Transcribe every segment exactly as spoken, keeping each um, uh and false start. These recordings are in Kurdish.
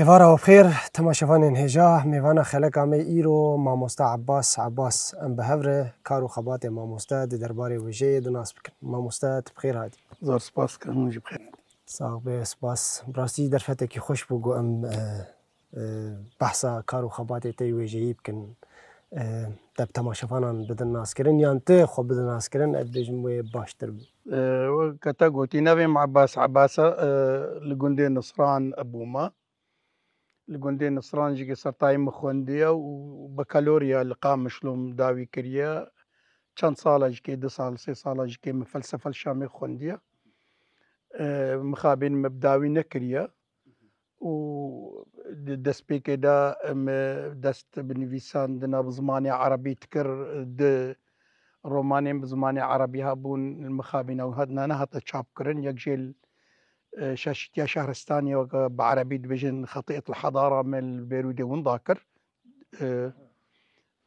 Êvara we bi xêr, temaşevanên hêja, mêvana xeleka me îro mamoste Abbas Abbas. Em bi hev re kar û xebatê mamoste di derbarê wêjeyê de nas bikin. Mamoste, tu bi xêr hatî. Zor spas dikim, hûn jî bi xêr hatin. Sax be, spas. Bi rastî derfetekî xweş bû ku em, e, e, behsa kar û xebatê te yê wêjeyî bikin. E, te bi temaşevanan bidin naskirin, yan tu xwe bidin naskirin, ez dibêjim wê baştir bû. E, weke te gotî, navê min Abbas Abbas e, e, li gundê Nisran bûme. Li gundê Nisran jî ke sertayî min xwendiye û bakalorya li Qamişlo min dawî kiriye. Çend sala jî ke, du sal, sê sala jî ke min felsefe li Şamê xwendiye. E, mixabin me bi dawî nekiriye. Û di destpêkê de me dest bi nivîsandina bi zimanê erebî dikir, di romanên bi zimanê erebî hebûn, mixabin ew hat-, ne, nehate çapkirin. Yek jê li, e, Şaşîtiya Şehristanê weke bi erebî dibêjin Xetîet el Hedara me li Bêrûdê winda kir. E,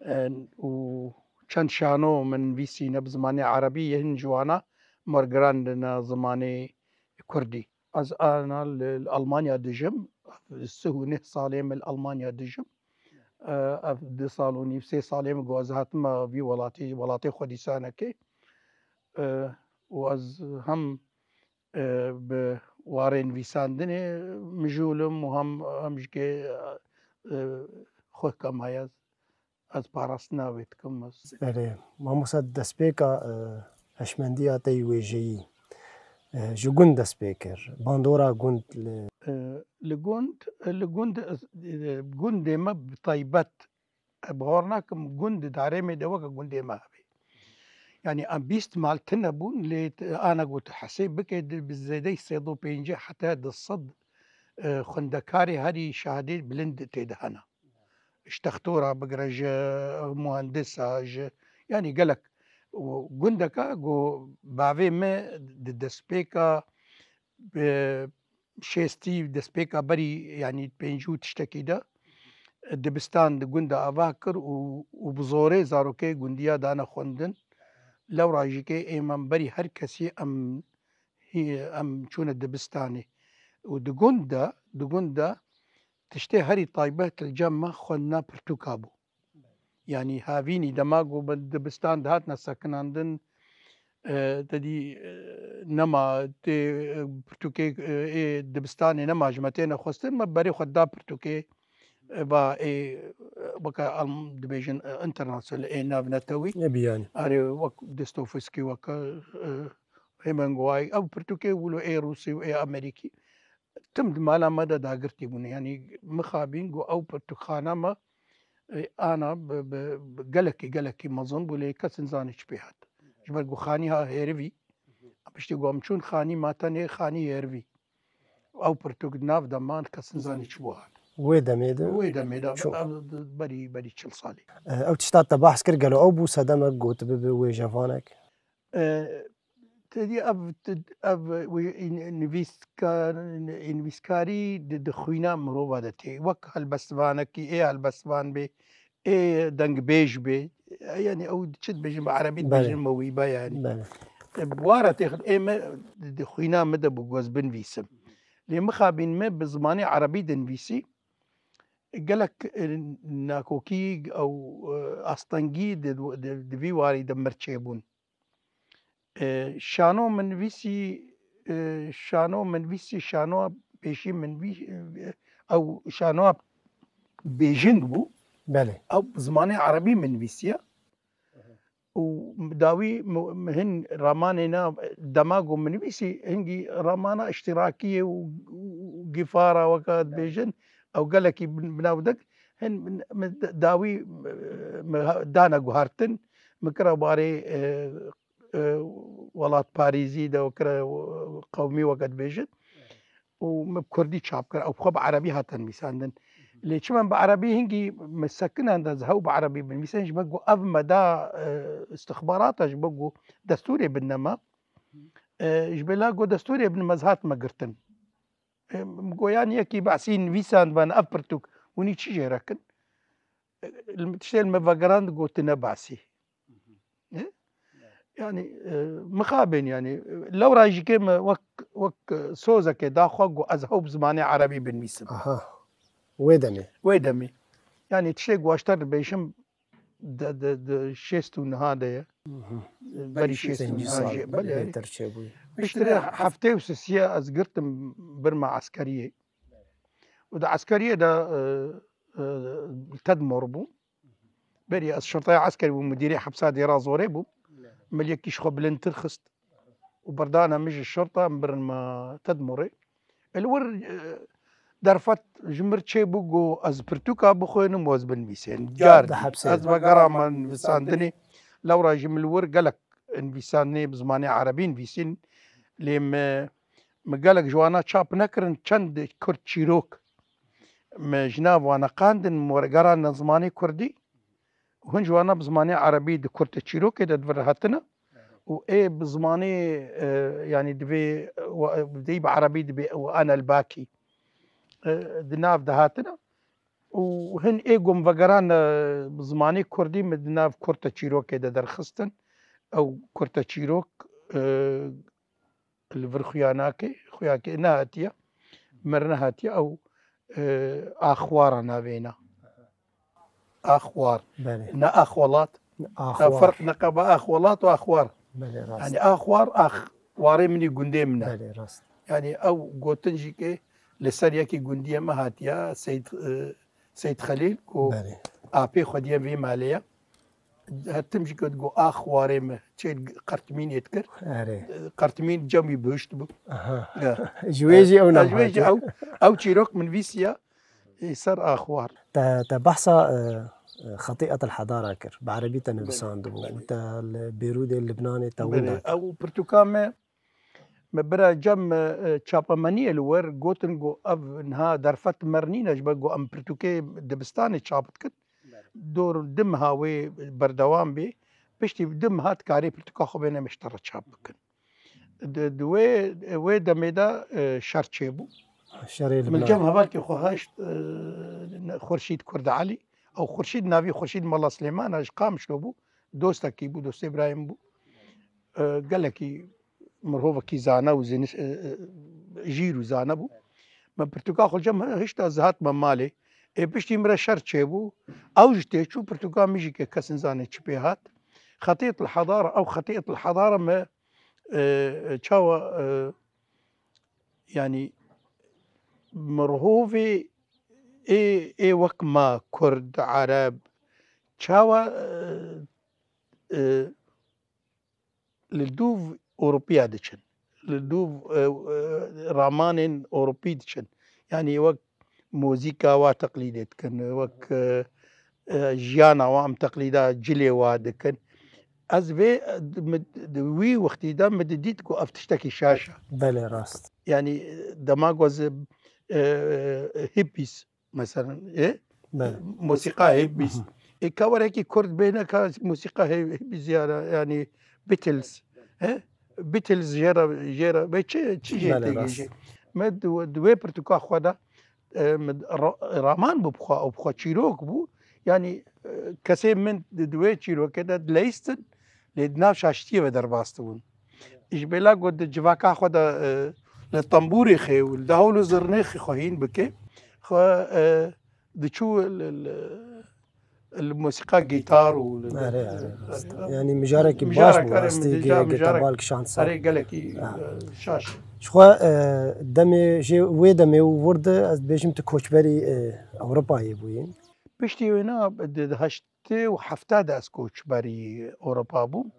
e, û çend şano min nivîsîne bi zimanê erebî, yê hin ji wana morgirandine zimanê kurdî. Ez ana li, li Almanya dijim. Sih û neh salê min li Almanya dijim. E, ev du sal û nîv, sê salê min ku ez hatime vî welatî, welatê xwe dîsanekê. E, û ez hem, e, bi warê nivîsandinê mijûl im û hem, hem jî ke, e, xwehka me ye. Ez parastina wê dikim, ez. Erê, mamoste, destpêka, e, hişmendiya te yî wêjeyî, e, ji gund dest pê kir. Bandora gund li E, li gund, li gund, e, gundê me bi taybet, e, bawer nakim gund di herêmê de weke gundê me hebe. Yanî em bîst mal tune bûn, lê t-, ana ku tu hesê bike, di, bi zêdeyî sed û pêncî heta du sed, e, xwendekarê herî şahidê bilind tê de hene. Ji textora bigire, ji muhendisa, ji, yanî gelek. Û gundeke ku bavê me di destpêka, e, şêstî, destpêka berî, yanî pêncî û tiştekî de dibistan di gunda ava kir û, û bi zorê zarokê gundiya dane xwendin. Lewra jî ke êmem berî her kesî em hî-, em çûne dibistanê. Û di gund de, di gund de tiştê herî taybet li cem me xwendina pirtûka bû. Yanî havînî dema ku bi dibistan dihatine sekinandin, e, te dî, e, nema tê, e, pirtûkê, e, ê dibistanê nema ji me têne xwestin, me berê xwe da pirtûkê, e, va ê, e, weke em dibêjin, e, internasyonel, ê navnetewî. Nebî yanî. Erê, wek Dostoyevskî, weke, e, Hemingway, ew pirtûkê wilo ê Rûsî û ê Amerîkî. Tim di mala me de dagirtî bûne. Yanî mixabin ku ew pirtûkxana me, e, ana bi, bi, bi gelekî, gelekî mezin bû, lê kes nizane çi pê hat. Ji ber ku xanî ha hêrivî, piştî ku em çûn xanî ma tenê xanî hêrivî. Ew pirtûk di nav de man, kes nizane çi bû hat. Wê demê de Wê demê de, çû. Ev berî, berî çil salî. E, ew tişta te behs kir, gelo ew bû sedemek gotibibe wêjevanek? E, te dî ev, ev wê nivîskar-, nivîskarî di, di xwîna mirova de tê. Wek helbestvanekî, ê helbestvan bê, ê dengbêj bê. Yanî ew çi dibêjin bi erebî? Belê. Dibêjin mewîbe yanî. Belê. E, bi wara têxin, ê me di, di xwîna min de bû ku ez binivîsim. Lê mixabin me bi zimanê erebî dinivîsî. Gelek, e, nakokî ew, e, astengî di, di, di vî warî de mir çêbûn. E, şano min nivîsî, e, şano min nivîsî, şano pêşî min vî, e, ew şano bêjing bû. Belê. Ew bi zimanê erebî min nivîsiye. Û dawî mi, mi hin ramanê na dema ku min nivîsî, hingî ramana îştirakiyê û, û, û gifara weka dibêjin, ew gelekî bin, binav dik. Hin min, min dawî, e, mi ha-, dane guhartin, mi kira barê, e, e, welatparêzî de, kira, e, qewmî weke dibêjin. Û min bi kurdî çap kir, ew xwe bi erebî hate nivîsandin. Lê çima bi erebî hingî min sekinand ez hew bi erebî binivîsin, ji ber ku ev me da, e, istixbarata, ji ber ku destûrê bidine me. E, ji bela ku destûrê bidine me, ez hatime girtin. E, min got, yanî yekî behsî nivîsand bana ev pirtûk, hûn ê çi jê re kin? E, li, tiştê li me vegerand, got, tu ne behsî. E? Yanî, e, mixabin yanî, e, lewra jî ke me wek, wek, e, sozeke da xwe, got, ez hew bi zimanê erebî binivîsim. Aha. Wê demê. Wê demê. Yani tiştê guaştar dibêjim de, de, de şêst û niha de ye. Berî şêst û niha jî. Belê. Piştre heftê û sisiye ez girtim birma eskeriyê. Û di eskeriyê de, e, e, Tedmor bû. Berî ez şirtaya eskerî bûm, mudirê hepsa Dêra Zorê bûm. Min yekî ji xwe bilindtir xist. Û berdana min ji şirta, min birin me Tedmorê. Li wir, e, derfet ji mir çêbû ku ez pirtûka bixwînim û ez binivîsêm. Car dî ez vegerama nivîsandinê. Lewra jî min li wir gelek nivîsandinê bi zimanê erebî nivîsîn. Lê me, me gelek ji wana çap nekirin, çend kurd çîrok me ji nav wana qandin, me wegerandin zimanê kurdî. Hûn ji wana bi zimanê erebî di kurte çîrokê de di vir hatine û ê bi zimanê, e, yanî divê, e, dê bi erebî dibê û ana el bakî, e, di nav de hatine û hin ê gom vegeran, e, bi zimanê kurdî min di nav kurte çîrokê de derxistin. Ew kurte çîrok, e, li vir xuya nake, xuya ke nehatiye, mir nehatiye, ew, e, axwara navêna. Axwar. Belê. Ne axwelat. Axwar. Ferq neqeba axwelat û axwar. Belê, rast. Yani axwar, ax, warê min î gundê min e. Belê, rast. Yani ew gotin jî ke li ser yekî gundiyê me hatiye, Seyd, e, Seyd Xelîl ku Belê. Apê xwediyê vî malê ye. Her tim jî got, got, "Ax warê me, çê qertimînê dikir." Erê. Qertimîn cem wî bihuşt bû. Aha. Ya. Ji wê jî ew Ji wê jî nehatiye. Ew, ew çîrok min vîsiya, ê, ser ax war. Te, te behsa, e, e, Xetîet el Hedara kir. Bi erebî te Belê, nivîsandibû. Belê. Û te li Bêrûdê, Libnanê te Belê, winda kir. Ew pirtûka me, me bira cem, e, çapemeniyê li wer gotin, got, "Ev niha derfet me re nîne, ji ber got em pirtûkê dibistanê çap dikin." Belê. Dor du meha wê berdewam bê. Piştî du meha dikarê pirtûka xwe bêne me ji te re çap bikin. Di, di wê, wê demê de, e, şer çêbû. Şerê Min Libnan. Cem hevalkê xwe heşt, e, Xurşîd Kurd Elî. Ew Xurşîd navî Xurşîd Mala Silêman e, ji Qamişlo bû. Dostekî bû, dostê birayê min bû. E, gelekî mirovekî zane û zêniş-, e, e, jîr û zane bû. Me pirtûka xwe cem hişta ez hatime malê. Ê piştî min re şer çêbû. Ew jî tê çû, pirtûka min jî ke kes nizane çi pê hat. Xetîyetul Hedara, ew Xetîyetul Hedara me, e, e, çawa, e, yanî mirovê ê, ê wek ma Kurd, Ereb, çawa, e, e, li dûv Ewropiya diçin. Li dûv, e, e, ramanên Ewropî diçin. Yanî wek muzîka wa teqlîdê dikin, wek, e, e, jiyana wa em teqlîda cilê wa dikin. Ez vê, e, di, mi, di wî wextî de min didît ku ev tiştekî şaş e. Belê, rast. Yanî, e, dema ku ez, e, e, hippies, Mesela, e? Belê. Musîqa hê bîst. Aha. E, ka werekî Kurd bêne ka musîqa hê, hê bîst ziyara, yani Beatles, he? Beatles jê re, jê re, ve çi, çi jê Belê, têgê rast. Jê? Me di, di wê pirtûka xwe de, e, me ra-, raman bû bi xwe, û bi xwe çîrok bû. Yani, e, kesê min di, di wê çîrokê de dileyistin, lê di nav şaştiyê ve derbas dibûn. Ji bêla ku di civaka xwe de, e, li tembûrê xê û li dahol û zirnê xê xwe hîn bike, xwe, e, diçû li, li, li musîqa gîtar û li, Erê, erê, rast. Yanî mijarekî baş bû, rastî ge-, ge te bal kişand ser. Erê gelekî, Ha. e, şaş. Ji xwe, e, demê jê, wê demê û wir de ez dibêjim tu koçberî, e, Ewropayê bûyî. Piştî wêna di, di heştê û hefta de ez koçberî Ewropa bûm.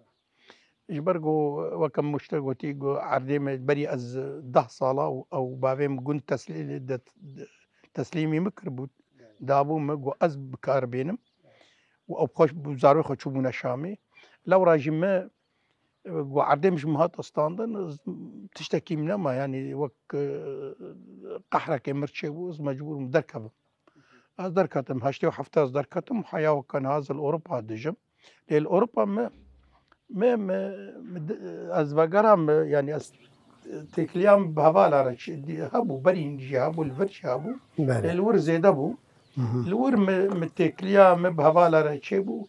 Ji ber ku, weke min ji te gotî, ku erdê me berî ez deh sala û ew bavê min gund teslî-, de, de, teslîmî min kiribû, dabû min, ku ez bi kar bênim. Û ew xweş bi zarokê xwe çûbûne Şamê. Lewra jî min, ku erdê min ji min hat standin, tiştekî min nema, yanî wek, e, qehrekê mir çêbû, ez mecbûr bûm derkevim. Ez derketim, heştê û hefta ez derketim, heya weke niha ez li Ewropa dijim. Lê li Ewropa me, me, me, me di-, ez vegera me, yani ez têkiliya min bi hevala re çi-, di-, hebû, berî jî hebû, li vir jî hebû. Belê. Lê li wir zêde bû. Hı hı. Li wir me, me têkiliya me bi hevala re çêbû.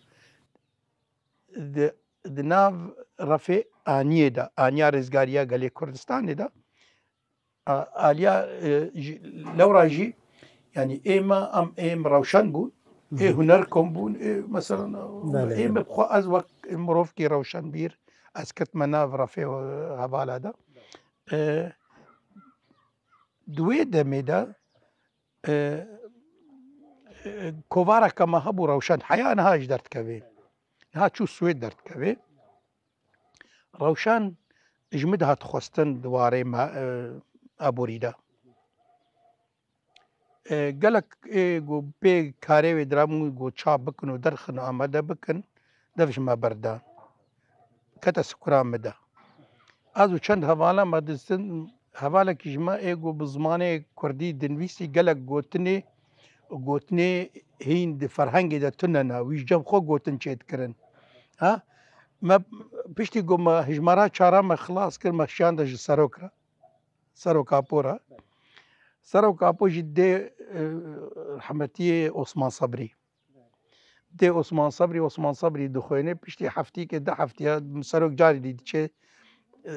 Di, di nav refê aniyê de, aniya Rêzgariya Gelê Kurdistanê de, A-, aliya, e, ji, lewra jî Yanî ê me, em ê em rewşen bûn, ê huner kom bûn, ê mesela, ê me bixwe ez wek mirovkî rewşenbîr, ez ketime nav refê hevala de. E, di wê demê de, e, e, kovareke me hebû rewşen, heya niha jî derdikeve. Niha çû Swêd derdikeve. Rewşen ji min dihat xwestin di warê me, e, aborî de. E, gelek ê ku pê karê wê dirabûn ku çap bikin û derxin û amade bikin, dev ji me berdan. Kete sukura min de. Ez û çend hevala me diztin, hevalekî ji me ê ku bi zimanê kurdî dinivîsî gelek gotinê, gotinê hîn di ferhengê de tune ne, wî ji cem xwe gotin çêdikirin. Ha? Me piştî ku me hijmara çara me xilas kir, me şiyande ji serok re. Serok Apo re. Serok Apo jî dê, e, rehmetiyê Osman Sebrî. Dê Osman Sebrî, Osman Sebrî dixwêne, piştî heftiyeke, du heftiya serok carî dî diçe, e,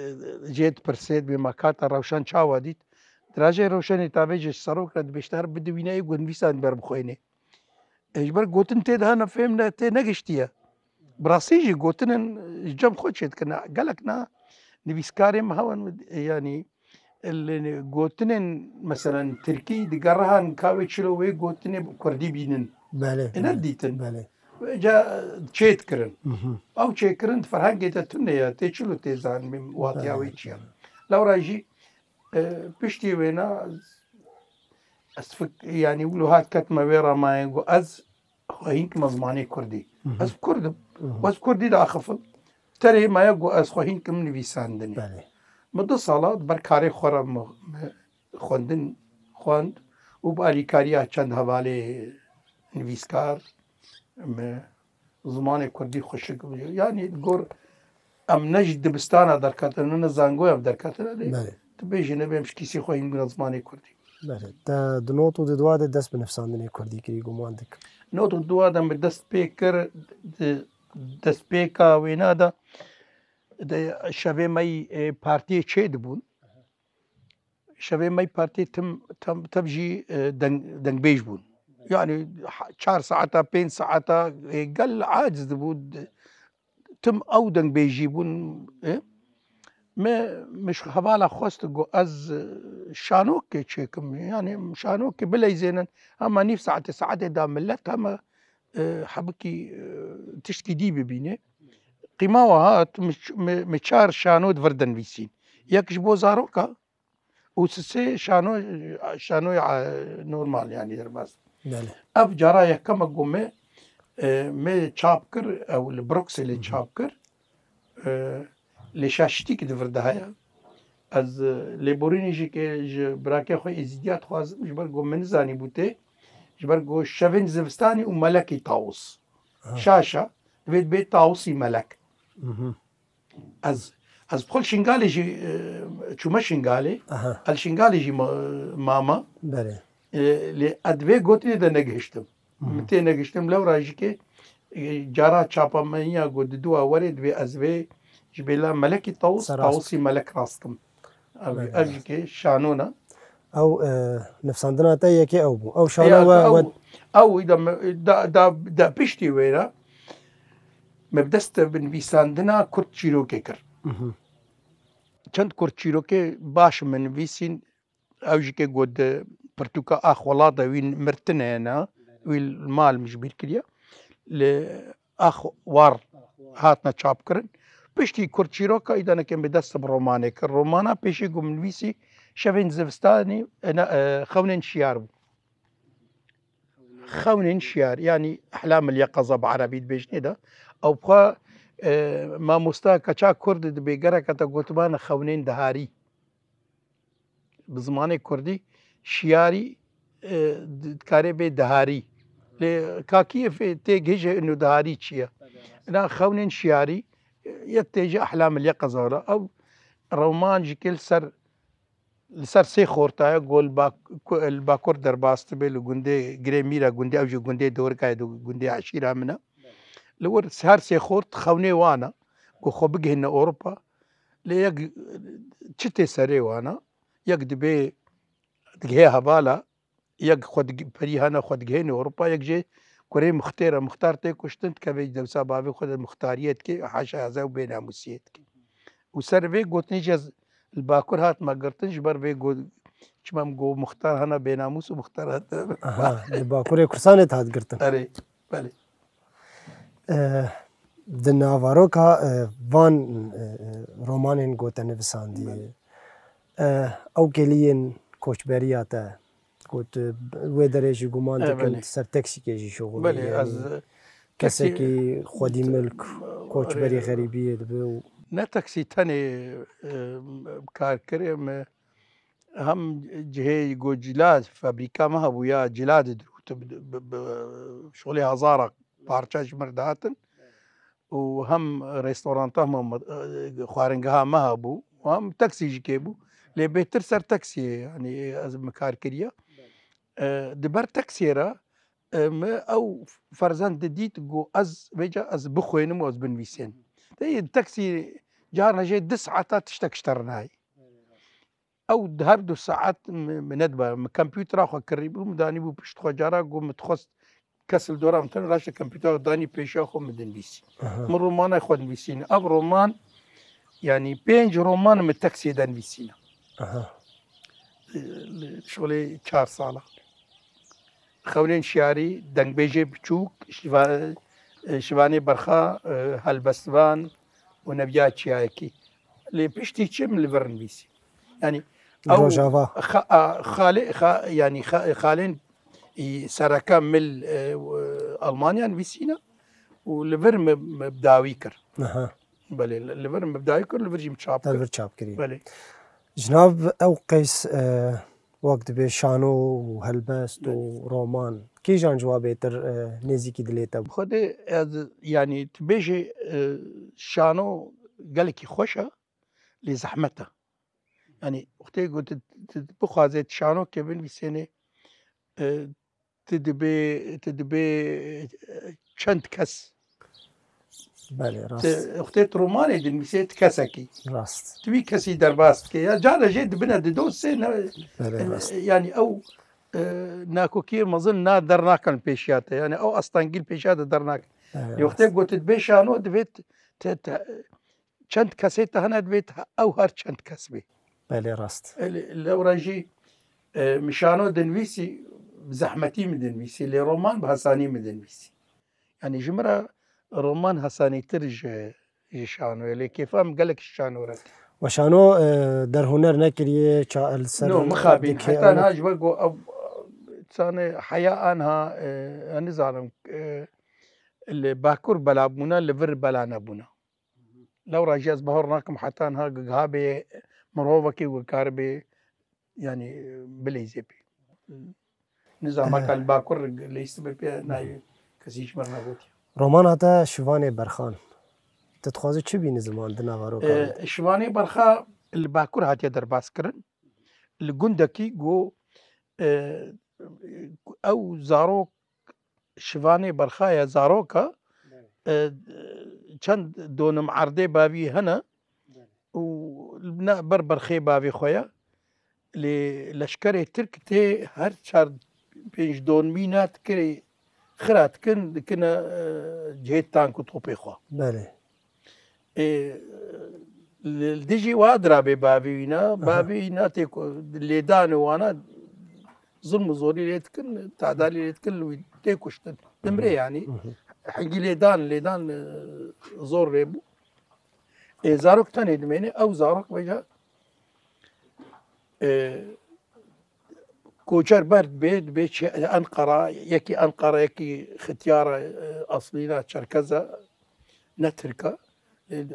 jê dipirse, dibê me kata rewşen çawa dît. Dirajê rewşenê tavê ji serok re dibê ji te her bidî wîne ê ku nivîsan ber bixwêne. E, ji ber gotin tê de hene fêm ne, tê negiştiye. Bi rastî jî gotinên ji cem xwe çêdikin. Gelek na nivîskarê me hewen, e, yanî, li gotinên, meselen, tirkî di gerihan ka wê çilo wê gotinê bi kurdî bînin. Belê, Ê belê, nedîtin. Belê. Ca çêdikirin. Mhm. Ew çêkirin di ferhengê de tune ye. Tê çilo tê zanîn watiya Belê, wê çi ye. Lewra jî, e, piştî wêna ez fik-, yanî wilo hat ketime wê ramayê ku ez xwehîn kime zimanê kurdî. Mhm. Ez kurd im. Mhm. Û ez kurdî diaxifim. Terê me ye ku ez xwehîn kim nivîsandinê. Belê. Min du sala di ber karê xwe re mi, mi xwendin xwend û bi alîkariya çend hevalê nivîskar, me zimanê kurdî xweşik bû. Yanî gor em ne ji dibistana derketine, ne zangoya derketine lê Belê. Tu bêjî nebêm ji kîsî xwe hîn bûna zimanê kurdî. Belê. Te di not û di dua de dest bi nivîsandinê kurdî kirî, guman dikim. Not û dua de min dest pê kir, di destpêka wêna de, de şevê me yî, e, partiyê çê dibûn. Şevê me partî tim, tem, tev jî, e, deng, dengbêj bûn. Yani ha, çar saeta, pênc saeta, e, gel aciz dibû. Tim ew dengbêjî bûn, e. Me, me ji hevala xwest ku ez, e, şanokê çêkim. Yani şanokê bileyzênin, hema nîv saetê, saetê da millet hema, e, hebikî, e, tiştkî dî bibîne. Qîma we hat, me, me, me çar şano di vir de nivîsîn. Yek ji bo zaroka, û sisê şano, şanoya, e, normal, yani derbas. Belê. Ev cara yekem e ku me, e, me çap kir, ew li Bruxelles çap kir. E, lê şaşitî ki di vir de heye. Ez, e, lêborînê jî ke ji birakê xwe Êzîdiya dixwazim, ji ber ku min nizanî bû tê, ji ber ku şevên zivistanî û melekî tawus. Ha. Şaşa, divê dibê tawusî melek. Mhm. Ez, ez bi xwe li Şingalê jî, e, çûme Şingalê. Aha. Ez li Şingalê jî ma-, mama. Belê. E, lê ez di vê gotinê de negihiştim. Mhm. Min tê negihiştim, lewra jî ke, e, cara çapa me ya got di dua were divê ez vê ji bêla melekî tawus, Serast. Tawusî melek rast kim. Ev, Belê. Ev jî ke şanona. Ew, e, nivîsandina te yekê ew bû. Ew şano Ya, we, ew, we ew da me, da, da, da piştî wê re me bi dest bi nivîsandina kurt çîrokê kir. Mhm. Çend kurt çîrokê baş min nivîsîn, ew jî ke got di pirtûka Ax Welat de wî mirtine ne, wî mal min ji bîr kiriye. Li Ax War hatine çapkirin. Piştî kurt çîroka îdaneke bi dest bi romanê kir. Romana pêşî ku min nivîsî Şevên Zivistanî, e, ne, e, Xewnên Şiyar bû. Xewnên şiyar, yanî ehlam el yekaza bi erebî dibêjinê de. Ew bi xwe, e, mamosta keça kurd dibê gereke te gotibana xewnên diharî. Bi zimanê kurdî şiyarî, e, di-, dikarê bê diharî. Lê kakiyê fê tê gihêje inu diharî çi ye? Ina xewnên şiyarî, e, yek tê ji ehlam el yekaza re. Ew roman jî ke li ser li ser sê xorta ye, ku li bak-, ku li bakur derbas dibe, li gundê Girê Mîr e, gundê ew jî gundê Dorika ye, gundê eşîra min e. Li wir her sê xort xewnê wan e, ku xwe bigihîne Ewropa. Lê yek çi tê serê wan e, yek dibê digihê hevala, Yek xwe dig-, perî hene xwe digihêne Ewropa, yek jê kurê muxtêr e, muxtar tê kuştin, dikeve dewsa bavê xwe de muxtariyê dike, haşa heze û bênamûsiyê dike. Û ser vê gotinê jî ez li Bakur hatime girtin, ji ber vê got, çima min got muxtar hene bênamûs û muxtar hene Aha, li Bakurê Kurdistanê dihat girtin. Erê, belê. Eh, di navaroka, eh, van, eh, eh, romanên ku te nivisandî, Belê. eh, ew keliyên koçberiya te, ku tu wê derê jî guman Eh, dikin, belê. tu ser teksîkê jî şixulî, Belê, yanî ez, eh, kesekî teksî-, xwedî milk, eh, koçberî erê. xerîbiyê dibe û Ne teksî tenê, eh, kar kirê me, hem cihê ku cila fabrîka me hebû ya cila didirût, bi, bi, bi şolê hezara parça ji mir dihatin û hem restoranta me, me, xwaringeha me hebû û hem teksî jî kê bû. Lê bêtir ser teksiyê, yanî ez min kar kiriye. E, di ber teksiyê re, e, me ew ferzend didît, got, "Ez vêca ez bixwînim û ez binivîsên." Te yê teksî carna jê du saeta tiştek ji te re nayê. Ew di her du saet mi, mi nediba. Mi komputera xwe kirî bû, mi danî bû pişt xwe cara, got, mi dixwest kes li dora min tune, raşte komputera xwe danî pêşiya xwe, mi dinivîsî. Aha. Mi romana xwe nivîsîne. Ev roman, yanî pênc roman mi teksiyê de nivîsîne. Aha. Li, li şolê çar sala. Xewnên Şiyarî, Dengbêjê Biçûk, Şiva-, e, Şivanê Berxa, e, Helbestvan û Nebiya Çiyayekî. Lê piştî çi min li vir nivîsî. Yanî ew Rojava. xa-, a, xalê-, xa-, yanî xa-, xalên, î, sereke mil, e, w-, Almanya nivîsîne û li vir min, min bi dawî kir. Aha. Belê, li, li vir min bi dawî kir, li vir jî min çap Te kir. vir çap kirî. Belê. Jinav ew qeys, e, wek dibê şano û helbest û Belê. roman, kîjan ji wa bêtir, e, nêzîkî dilê te bû? Xwedê ez, yanî tu bêjê, e, şano gelekî xweş e, lê zehmet e. Yanî wextê ku tu, tu bixwazê tu şanokê binivîsênê, e, tu dibê, tu dibê, e, çend kes. Belê, rast. Tu, wextê tu romanê dinivîsê tu kesekî. Rast. Tu wî kesî derbas dikê. Ya cara jê dibine di do sê ne, Belê, e, rast. yanî ew, e, nakokiyê mezin na dernakin pêşiya te. Yanî ew astengî li pêşiya te dernakin. Belê, Yê wextê rast. ku tu dibê şano divê te, te, te, çend kesê te hene divê te ew her çend kes bê. Belê rast. E, li, lewra jî, e, mi şano dinivîsî, bi zehmetî mi dinivîsî, lê roman bi hesanî mi dinivîsî. Yanî ji min re roman hesanîtir ji, ji şanoyê, lê kêfa min gelek ji şano re tê. We şano, e, derhuner nekiriye, ça-, li ser No, mixabîn, dikê heta ew niha ji ber ku ew, e, çane heya anha, e, ez nizanim, e, li Bakur bela bûna, li vir bela nebûna. Lewra jî ez bahor nakim heta niha giha bê mirovekî ku karibê, yanî, bileyzê pê. Nizama Eh. ka li Bakur leystibe pê nayê kesî ji me re negotiye. Romana te Şivanê Berxan. Tu dixwazî çi bînî ziman di nava rokan de? Eh, Şivanê Berxa li Bakur hatiye derbas kirin. Li gundekî ku, eh, ew zarok Şivanê Berxaya zaroka, Belê. e, çend donim erdê bavî hene Belê. û ne ber berxê bavê xwe ye. Lê leşkerê Tirk tê her çar pênc donmî ne dikirê xira dikin, dikine, e, cihê tank û topê xwe. Belê. Ê, li, li dijî wa dirabê bavê wîna, Aha. bavê wîna tê ku lêdanê wana zulm û zorî lê dikin, tadalî lê dikin, li wî tê kuştin. Dimrê Hı hı. yanî. Hı hı. Hingî lêdan, lêdan, e, zor rê bû. Ê, zarok tenê dimêne, ew zarok veja, e, koçer ber dibê, dibê çi Enqera, yekî Enqera, yekî xityara, e, aslîna Çerkeza, ne Tirka. E,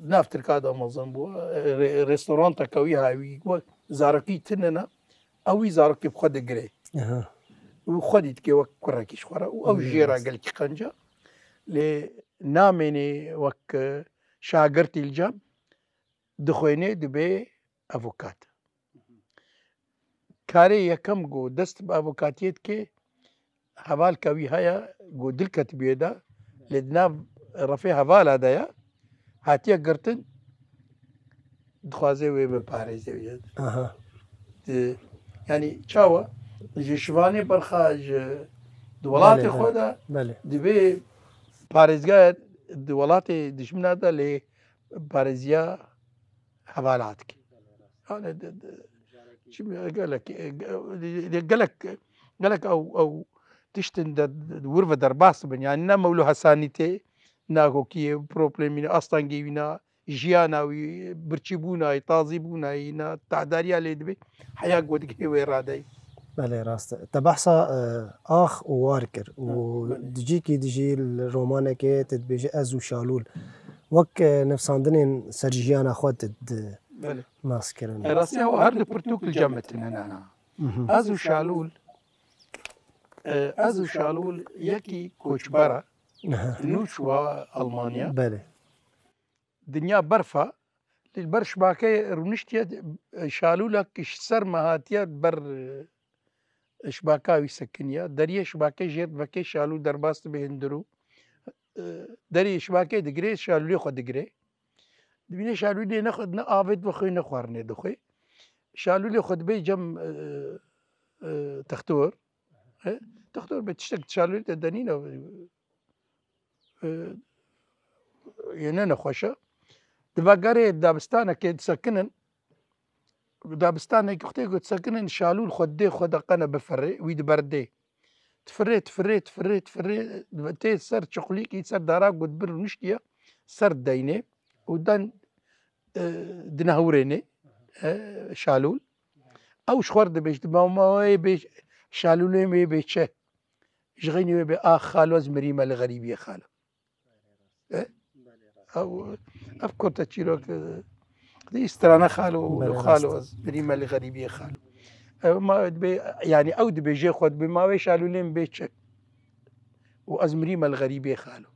nav Tirka da mezin bû. E, re-, restoranteke wî ha wî, wek zarokî tune ne, ew wî zarokê bi xwe digire. Aha. Û xwedî dike wek kurekî ji xwe re. Û ew Hı. jê re gelkî qenc e. Lê namênê wek, e, şagirtî li cem dixwênê dibê avokat. Karê yekem ku dest bi avokatiyê dike, hevalka wî heye ku dil ketibûye de, lê di nav refê hevala de ye, hatiye girtin, dixwaze wê biparêze wî. Aha. Di, yanî çawa? Ji şivanê berxa ji di welatê Belê, xwe belê, de belê. Divê parêzgayê di welatê dijmina de lê parêziya hevala dike. Yani de, de, çi gelek, e, ge-, gelek, gelek ew, ew tiştin de, de wir ve derbas bin. Yani ne mewlu hesanî tê, ne kokiyê problemî ne, astengê wî ne, jiyana wî, birçîbûna wî, tazîbûna wî, na tehdariya lê dibê, heya ku digihê wê radeyî. Belê, rast e. Te behsa, e, ax û war kir û Ha, belê. Di cîkî dijî li romanekê te dibêje ez û Şalûl. Wek, e, nivsandinên ser jiyana xwe di, di Belê. Nas kirin. E, rastî ew her du pirtûk li cem me tine, na, na. Mhm. Ez û Şalûl, e, ez û Şalûl yekî koçber e. Aha. Nû çûwa Almanya. Belê. Dinya berf e. Li ber şibakeyê rûniştiye, e, şalûlek ji ser me hatiye ber, e, şibaka wî sekiniye. Deriyê şibakê jêr vekê şalûl derbas dibe hundirû. E, deriyê şibakê digirê, şalûlê xwe digirê. Dibîne şalûlê ne xwe, ne avê dixwe, ne xwarinê dixwe. Şalûlê xwe dibê cem, e, e, textor. E, textor be tiştek şalûlê te denîne. E, yê ne nexweş e. Di vegerê dabistanekê disekinin, dabistanekê xwe tê ku disekinin, şalûl xwe dê xwe de qene bifirê, wî di ber dê. Difirê, difirê, difirê, difirê, tê ser çiqulîkî, ser dara ku dibir rûniştiye, ser deynê û den, e, dinehûrênê, e, şalûl. Ew ji xwe re dibêj, dibe, ma wê bê şalûlê wê bê çi? Ji xeynî wê bê, "Ax xalo, ez mirîme li xerîbiyê xalo." E? Ew, ev kurte çîrok, e, dî strana xalo, Belê, xalo, rast. Ez mirîme li xerîbiyê xalo. Ew ma dibê, yani ew dibêje xwe dibê, "Ma wê şalûlê min bê çi? Û ez mirîme li xerîbiyê xalo."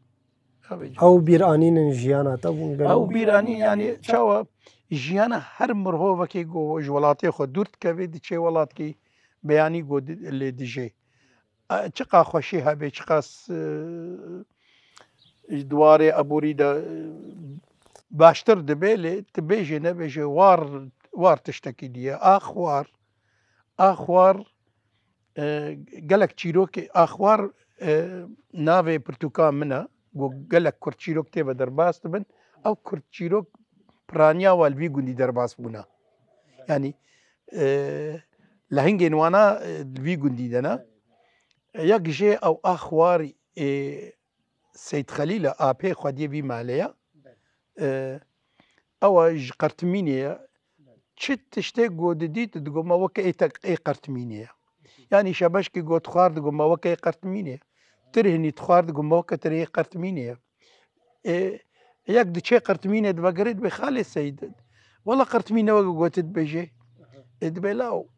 Ew bêje. Ew bîr anînin jiyana te bûn gelo? Ew bîr anîn, yani çawa jiyana her mirovekê ku ji welatê xwe dûr dikeve, diçe welatkî beyanî ku di-, lê dijê. E, çiqa xweşî hebe, çiqas, e, ji diwarê aborî de, e, baştir dibe, lê tu bêjê nebêjê war, war tiştekî diye. Ax war, ax war, e, gelek çîrokê, ax war, e, navê pirtûka min e, ku gelek kurt çîrok tê ve derbas dibin. Ew kurt çîrok piraniya wan li vî gundî derbas bûne. Yani, e, lehingên wana, e, li vî gundî de ne. Yek jê ew ax war, e, Seyd Xelîl e, apê xwediyê vî malê ye. E, ew e ji Qertimînê ye. Çi tiştê ku didît, digot, "Ma weke ê tek ê Qertimînê ye." Yani şebeşkî got xwar, digot, "Ma weke ê Qertimînê ye." Tirhinî dixwar, digot, "Ma weke tirê ê Qertimînê ye." E, yek diçe Qertimînê divegere, dibê, "Xalê Seyd, wela Qertimîn ne weke gotin dibêje." E, dibê, "Law,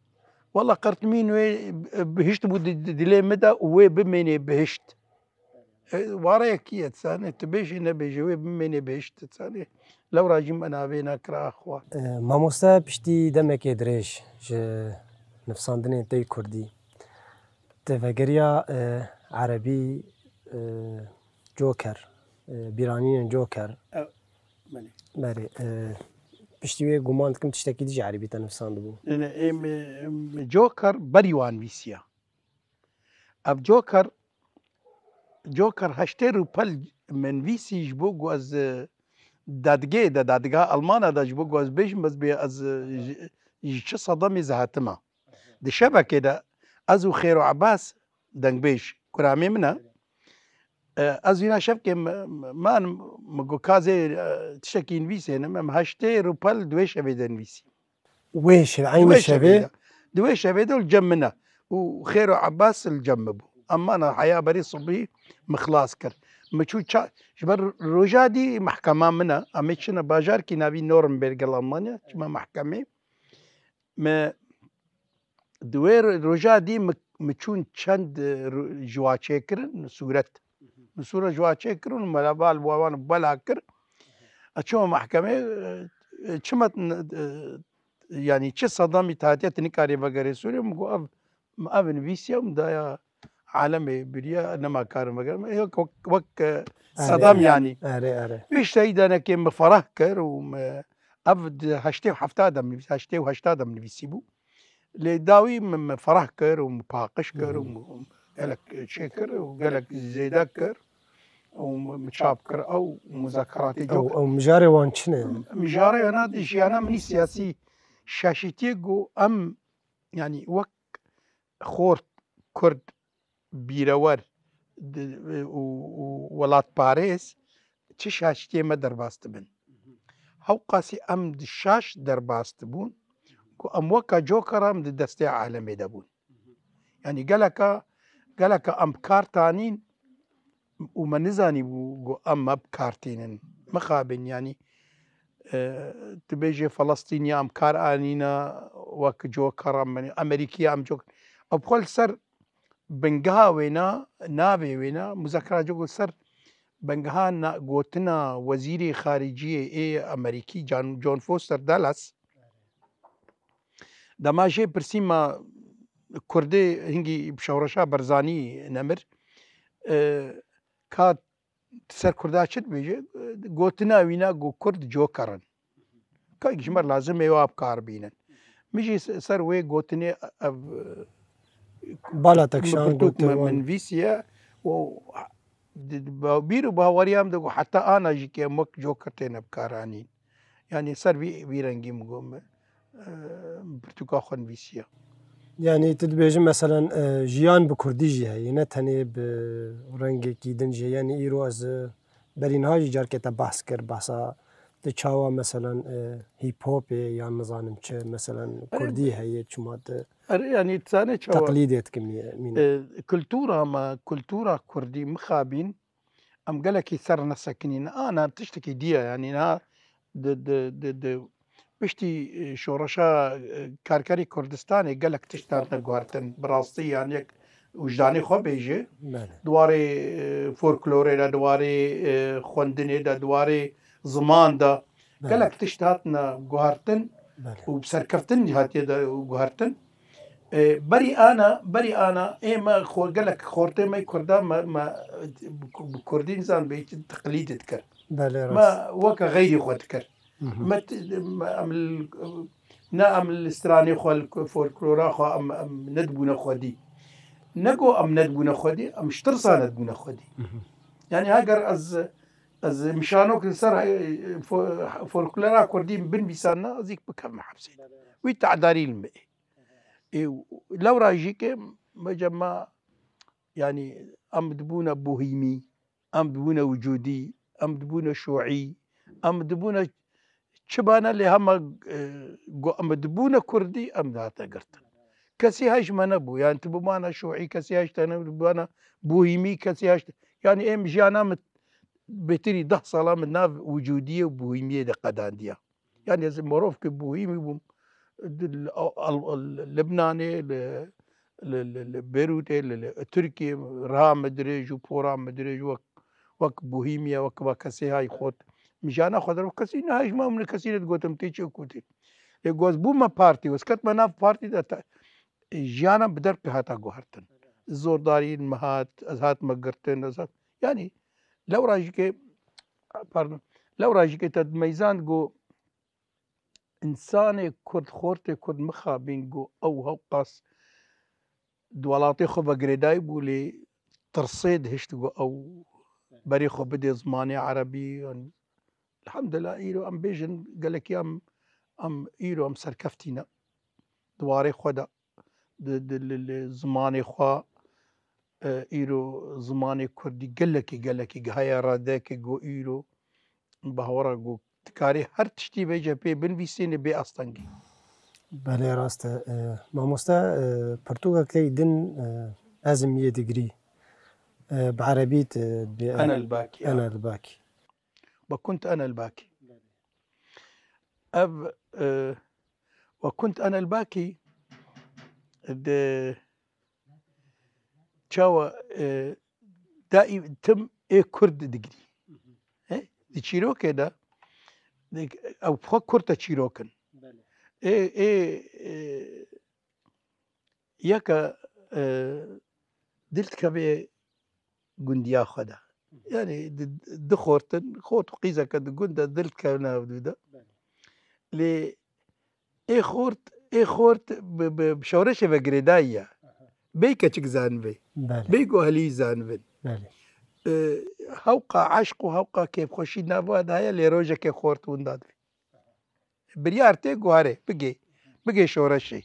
wela Qertimîn wê bihişt bû di, di dilê min de û wê bimênê bihişt." E, wareyekî ye, dizanê, tu bêjî nebêjî, wê bimênê bihişt, dizanê. Lewra jî me navê nekira xwe. E, mamoste, piştî demekê dirêj ji nivsandinên te yê kurdî, te vegeriya, e, erebî, e, Joker, e, bîranînên Joker. Ew, belê. Belê, e, piştî wê guman dikim tiştekî dî ji erebî te nivsandibû. Ê, ê, em, em, Joker berî wan nivîsiya. Ev Joker, Joker heştê rûpel min nivîsî ji bo ku ez, e, dadgehê de, dadgeha Almana de ji bo ku ez bêjim, ez bê ez, e, ji, ji çi sedemê ez hatime. Di şebekê de ez û Xêro Ebas, dengbêj, kuramê min e. E, ez wîna şevkê m-, m-, man, min got, "Ka ez ê, e, tiştekî nivîsênim." Em heştê rûpel di wê şevê de nivîsî. Wê şevê, Di eynî wê şevê şevê? De. Di wê şevê de li cem min e. Û Xêro Ebas li cem min bû. Em mana heya berî sibî min xilas kir. Min çû ça-, ji ber roja dî mehkema min e. Em ê çine bajarkî navî Nürnberg li Almanya, çime mehkemê. Me di wê ro-, roja dî mi, mi çûn çend, e, ro-, ji wa çêkirin, sûret. Mi sûret ji wa çêkirin û me heval bi wan bela kir. E, çûme mehkemê, e, e, çima, e, yanî çi sedemî te hatiye tu nikarî vegerê Sûriyê? Min got, ev, ev nivîsiya min daya alemê biriya, nema karin vegerim. Yok, wek, wek, e, Erê, sedem erê. Yanî. Erê, erê. Pişteyî denekê min ferah kir û min, ev di heştê û hefta de min nivîs-, heştê û heşta de min nivîsî bû. Lê dawî min, min ferah kir û min paqij kir û min gelek çêkir û gelek zêde kir û min çap kir ew muzakeratê. Ew, ew mijarê wan çi ne? Mijarê wana di jiyana min siyasî şaşîtiyê ku em, yanî wek xort, kurd, bîrewer di, û, û welatparêz çi şaştiyê me derbas dibin. Hewqasî em di şaş derbas dibûn ku em weka cokera em di destê alemê de bûn. Yanî geleka, geleka em bi kar tanîn û me nizanîbû ku em me bi kar tînin. Mixabin, yanî, e, tu bêjê Felestîniya em kar anîna wek cokera me, Amerîkiya em cok-, ew xwe li ser bingeha wêna, navê wêna, muzakera cok li ser bingeha na-, gotina wezîrê xariciyê ê Amerîkî John, John Foster Dulles. Dema jê pirsî ma Kurdê hingî bi şewreşa Barzanî nemir, e, ka ser Kurda çi dibêje? Gotina wîna ku Kurd coker in. Ka ji me lazim ê wa bi kar bînin. Min jî se-, ser wê gotinê ev, e, Bala te kişand, pirtûk gotin min, wan. Min nivîsiye û di, di ba-, bîr û baweriya min de ku heta ana jî ke em wek coker têne bikaranîn. Yanî ser vî, vî rengî min got, min, e, pirtûka xwe nivîsiye. Yanî tu dibêjî meselen, e, jiyan bi kurdî jî heye, ne tenê bi rengekî din jî. Yanî îro ez, e, berî niha jî carkê te behs kir, behsa tu çawa meselen, e, hîp hopê yan nizanim çi, meselen Erê, kurdî heye, çima tu Erê, yanî tu zanê çawa, teqlîdê dikim, e, mîna. E, kultura me, kultura kurdî mixabîn, em gelekî ser nesekinîn. Ana tiştekî dî ye, yanî niha di, di, di, di piştî, e, şoreşa, e, karkerî Kurdistanê gelek tişt hatine guhertin. Bi rastî, yanî yek wijdanê xwe bêje. Belê. Di warê, e, folklorê de, di warê, e, xwendinê de, di warê ziman de Belê. Gelek tişt hatine guhertin Belê. Û bi serkeftin hatiye de guhertin. E, berî ana, berî ana ê me xwe gelek xortê me Kurda me, me bi Kurdî nizan bê teqlîdê dikir. Belê, me rast. Weke xeyrî xwe dikir. Hı hı. Me t-, me em li, ne em li stranê xwe, li folklora xwe em, em nedibûne xwedî. Ne ku em nedibûne xwedî, em ji tirsa nedibûne xwedî. Hı hı. Yanî heger ez, ez mişanok li ser, e, fo-, folklora Kurdî binivîsandina, ez ê bikevime hepsê. Wî te'darî li me. Ê, lewra jî ke me cema, yanî em dibûne bohîmî, em dibûne wicûdî, em dibûne şûî, em dibûne çi bane lê hema, e, gu-, em dibûne kurdî, em dihate girtin. Kesî hej me nebû. Yanî tu bimane şûî, kesî hej te nebû, bimane bohîmî, kesî hej te, yanî êm jiyana min bêtirî deh sala min nav wicûdiyê û bohîmiyê de qedandiya. Yanî ez morovkê bohîmî bûm. Di, li, al, al, Libnanê, li, li, li, li Beyrûtê, li, li Tirkiyê, riha min dirêj û pora min dirêj wek, wek bohîmiye, wek va kesê hay xort. Mijana xwe der kesî ne hej me, min kesî ne digotim tê çi û ku tê. Lê goz bûme partî, wez ketme nav partî de te, jiyana bi derve hata guhertin. Zordarî min hat, ez hatime girtin, ez hat, yanî lewra jî ke, pardon, lewra jî ke te dimeyzand ku însanê Kurd, xortê Kurd mixabîn ku ew hewqas di welatê xwe ve girêdayî bû, lê tirsê dihişt ku ew berê xwe bidê zimanê erebî. Elhamdulillah, îro em bêjin gelekî em, em îro em serkeftî ne di warê xwe de. Di, di, li, li zimanê xwe, e, îro zimanê kurdî gelekî, gelekî gihaye radeyekê ku îro bahwara ku dikarê her tiştî vêce pê binivîsînê bê astengî. Belê, rast e. E, mamoste, e, pirtûkekê din, e, ez im yê digirî. E, bi erebî te bê Ene el-Bakî, ya. Ene el-Bakî. Ve kunt ene el-Bakî. Ev, e, ve kunt ene el-Bakî de çawa, e, daîm tim ê Kurd digirî. He? Di çîrokê de, de, ew xwe Kurd e çîrok in. Belê. Ê, ê, e, yeke, e, dil dikeve gundiya xwe de. Yanî di, di xortin, xort û qîzeke di gund de dil dikevine hevdû de. Belê. Lê ê xort ê xort bi, bi şoreşê ve girêdayî ye. Bêy keçik zanibê. Belê. Bêy guhelî zanibin. Belê. E, hewqa eşq û hewqa kêfxweşî nava de heye lê rojekê xort winda dibî. Biryar tê guharê bigê. Bigê şoreşê.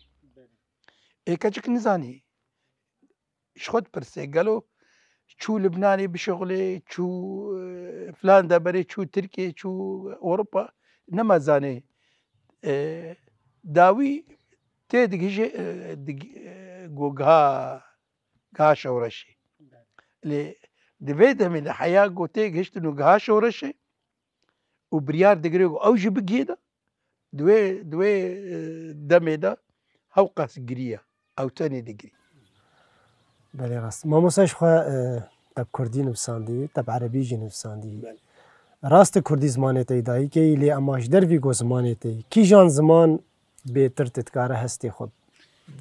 Ê keçik nizanî. Ji xwe dipirsê gelo çû Libnanê bişixulê, çû, e, filan deberê, çû Tirkiyê, çû Ewropa, nema zanê. E, dawî tê digihîje, e, dig-, e, go giha, giha şoreşê. Lê di vê demê de heya go tê gihiştin û giha şoreşê û biryar digire go ew jî bigihê de, di wê, di wê, e, demê de hewqas giriya. Ew tenê digirî. Belê rast. Mamosta ji xwe, e, te bi kurdî nivîsandî, te bi erebî jî nivîsandî. Belê. Rast e kurdî zimanê te yê dayikê yî, lê ema ji dervî go zimanê te yî, kîjan ziman bêtir te dikare hestê xwe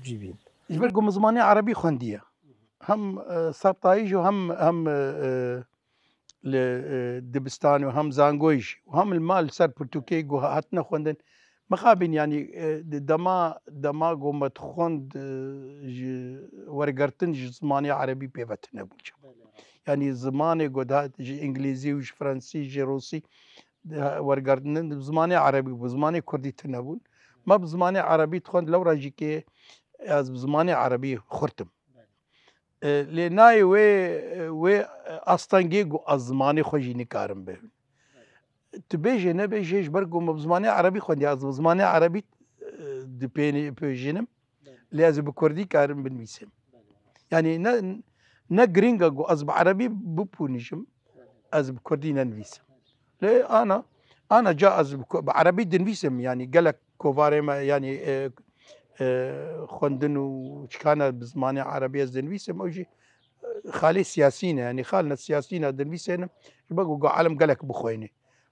cîbîn? Ji ber ku min zimanê erebî xwendiye. Hem, e, sertayî jî hem, hem, e, e, li, e, dibistan û hem zangoyî jî û hem li mal ser pirtûkê ku hatine xwendin. Mixabin, yanî, e, di dema, dema ku me dixwend, e, ji wergirtin ji zimanê erebî pê ve tune bû. Yanî zimanê ku dihat ji îngilîzî û ji fransî, ji rûsî, di wergirtin, bi zimanê erebî bû, zimanê kurdî tune bûn. Me bi zimanê erebî dixwend, lewra jî kê ez bi zimanê erebî xurt im. E, lê nayê wê, wê astengê ku ez zimanê xwe jî nikarim bihim. Tu bêjê nebêjê, ji ber ku min bi zimanê erebî xwendiye, ez bi zimanê erebî, e, dipênî-, pêjînim. Lê ez ê bi kurdî karim binivîsim. Yanî ne, ne girîng e ku ez bi erebî bipûnîjim, ez bi kurdî nenivîsim. Lê ana, ana ca ez bi ku-, bi erebî dinivîsim, yanî gelek kovarê me, yanî, e, e, xwendin û çikana bi zimanê erebî ez dinivîsim, ew jî, e, xalê siyasî ne, yanî xal ne siyasî ne dinivîsênim, ji ber ku ga elim gelek bixweyne.